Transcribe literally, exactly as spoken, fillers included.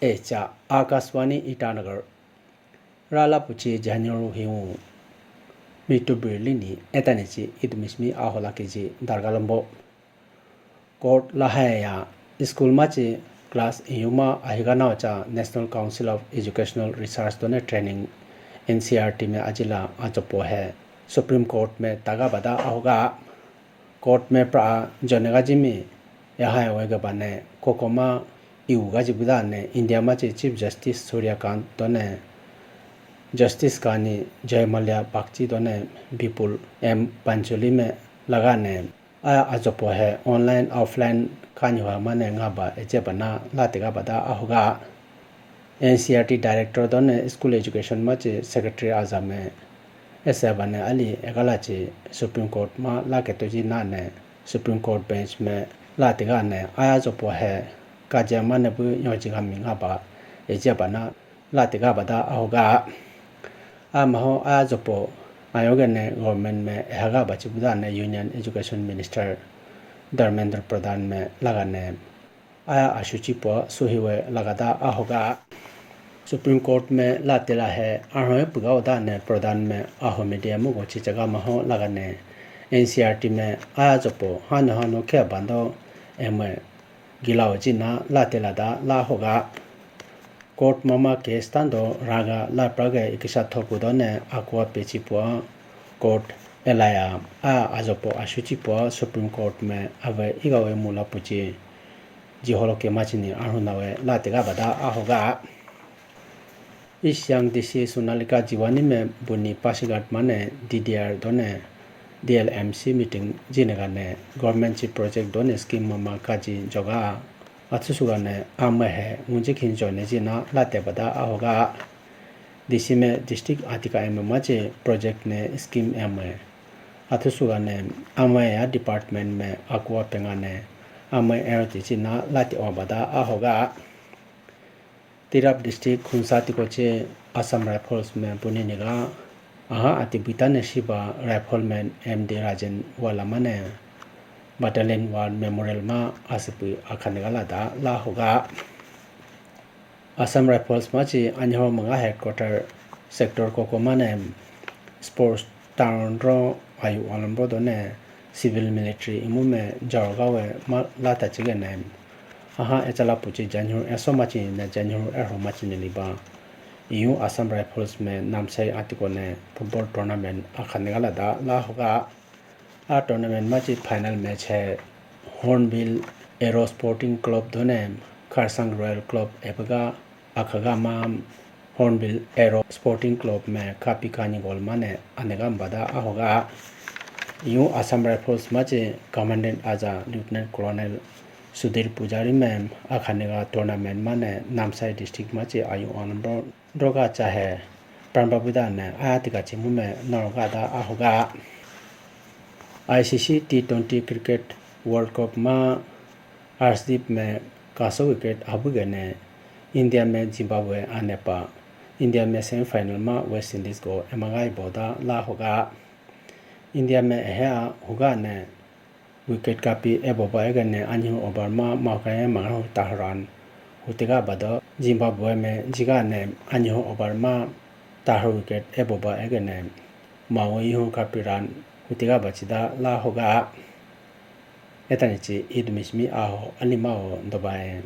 Echa Akashvani Itanagar. Rala puchi janyoru hiu. Mitu birlini etanichi idumishmi ahola kiji dargalambo. Court lahaya school machi class iyuma ahigana cha National Council of Educational Research done Training, N C R T me ajila ajopo he Supreme Court me taga bada ahoga. Court me pra jonega jimi yahai wega bane kokoma iu gaji buda ne India machi Chief Justice Surya Kant done Justice kani Jay Mallya Bakshi done Bipul M Pancholi me laga ne. Aya ajopo he online offline kani wa mane nga ba eche bana late ga bada ahoga. N C R T director done school education machi secretary aja me ese bane ali egala chi Supreme Court ma la keto ji na ne Supreme Court bench me late ga ne aya ajopo he kaje mane bu yoji ga mi nga ba eche bana late ga bada ahoga. Amaho aya ajopo ayoge ne government me ehaga bachi buda ne Union Education Minister Dharmendra Pradhan me laga ne aya ashuchi po suhiwe lagada ahoga. Supreme Court me latela he arhoe puga oda ne Pradhan me aho media mugo chichaga maho laga ne N C R T me aya ajopo hano hano khe bando eme gilao jina latela da la hoga. Court mama case tando raga la praga ikisa thopu done akwa pechi pua court elaya a ajopo ashuchi pua Supreme Court me ave igawe mula puchi jiholo ke machini arhunawe la tega bada ahoga. East Siang D C Sonalika Jiwani me buni Pasighat mane D D R done D L M C meeting jinega ne government chi project done scheme mama kaji joga. Athusuga ne amwe he ngunji khin joine jina late bada ahoga. D C me district atika M M A che project ne scheme amwe. Athusuga ne amwe ya department me akwa penga ne amwe L T C na late o bada ahoga. Tirap district Khunsa tiko che Assam Rifles me buni niga aha ati bita ne shiba rifleman M D Rajen wala mane Battalion War Memorial ma asipi akhanega lada la hoga. Assam Rifles ma chi anyo manga headquarter sector koko mane sports town ro ayu alambo done civil military imu me jaro gawe ma lata chigene. Aha echala puchi January eso machi na January erho machi ne liba. Iyu Assam Rifles me Namsai atiko ne football tournament akhanega lada la hoga. A tournament machi final match he Hornbill Arrow Sporting Club done Kharsang Royal Club epaga akhaga ma Hornbill Arrow Sporting Club me kapi kani goal mane anega bada ahoga. Iyu Assam Rifles machi Commandant aja Lieutenant Colonel Sudhir Pujari me akhanega tournament mane Namsai district machi ayu anambo droga chahe pranba buda ne aya tika chimu me noroga da ahoga. I C C T twenty Cricket World Cup ma Arshdeep me kaso wicket abuge ne India me Zimbabwe anepa India me semi final ma West Indies go emagai boda la hoga. India me ehe a huga ne wicket kapi eboba egene anyi over ma mauka e mangaru taharan hutega bado Zimbabwe me jiga ne anyi over ma taharu wicket eboba egene mau ihu kapi ran hutega bachida la hoga. Etanichi idumishmi aho alimao dobae.